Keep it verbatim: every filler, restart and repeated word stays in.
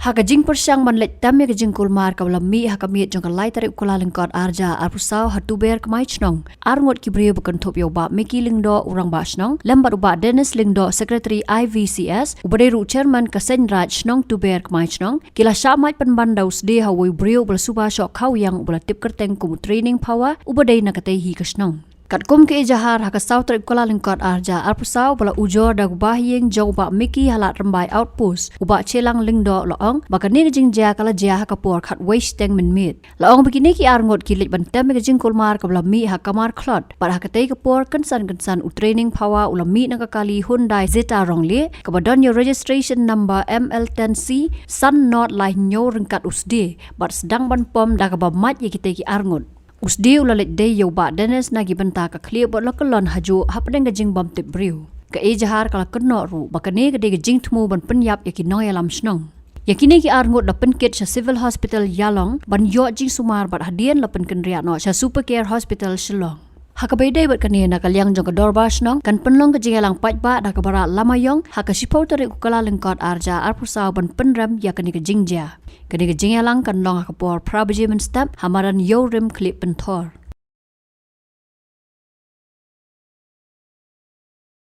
Ha ka jingpyrshang ban leit tem ïa ka jingkulmar kaba la mih ha ka miet jong ka lai tarik u Kyllalyngkot arhajar arphew saw ha Tuber Kmai Chnong, arngut ki briew ba kynthup ïa u Bah Mickey Lyngdoh, u Rangbah Chnong, lem bad u Bah Dennis Lyngdoh, Secretary I V C S, uba dei ruh u Chairman ka Seiñ Raij Chnong Tuber Kmai Chnong, ki la shah mad pynban da u sdieh ha uwei u briew uba la suba shoh khaw ïang uba la tip kyrteng kum u Training Phawa, uba dei na katei hi ka shnong. Katkum ka ejahar, ha ka saw tarik u Kyllalyngkot arhajar arphew saw, ba la ujor da u Bah Ïing jong u Bah Mickey ha Lad Rymbai Outpost, u Bah Chelang Lyngdoh, la ong ba kane ka jingjia ka la jia ha ka por khatwei shiteng mynmiet. La ong ba kine ki arngut ki leit ban tem ïa ka jingkulmar kaba la mih ha Kamarkhlot, bad ha katei ka por kynsan kynsan u Training Phawa u la mih na ka kali Hyundai Zeta Ronglieh, kaba don ïa u registration number M L ten C san nod lai hynñiew ryngkat u sdieh, bad sdang ban pom da kaba mad ïa kitei ki arngut. U sdieh u la leit dei ïa u Bah Dennis na ki bynta ka khlieh bad la kyllon hajuh hapdeng ka jingbymtip briew. Ka ejahar ka la kynnoh ruh ba kane ka dei ka jingthmu ban pynïap ïa ki nongïalam shnong. Ïa kine ki arngut la pynkit sha Civil Hospital Ïalong ban ïoh jingsumar bad hadien la pynkynriah noh sha Super Care Hospital Shillong. Ha kaba ïadei bad kane, na ka liang jong ka Dorbar Shnong kan pynlong ka jingïalang paidbah da kaba rah lama ïong ha ka shiphew tarik u Kyllalyngkot arhajar arphew saw ban pynrem ïa kane ka jingjia. Kane ka jingïalang kan long ha ka por phra baje mynstep ha madan Ïewrim Khlieh Pynthor.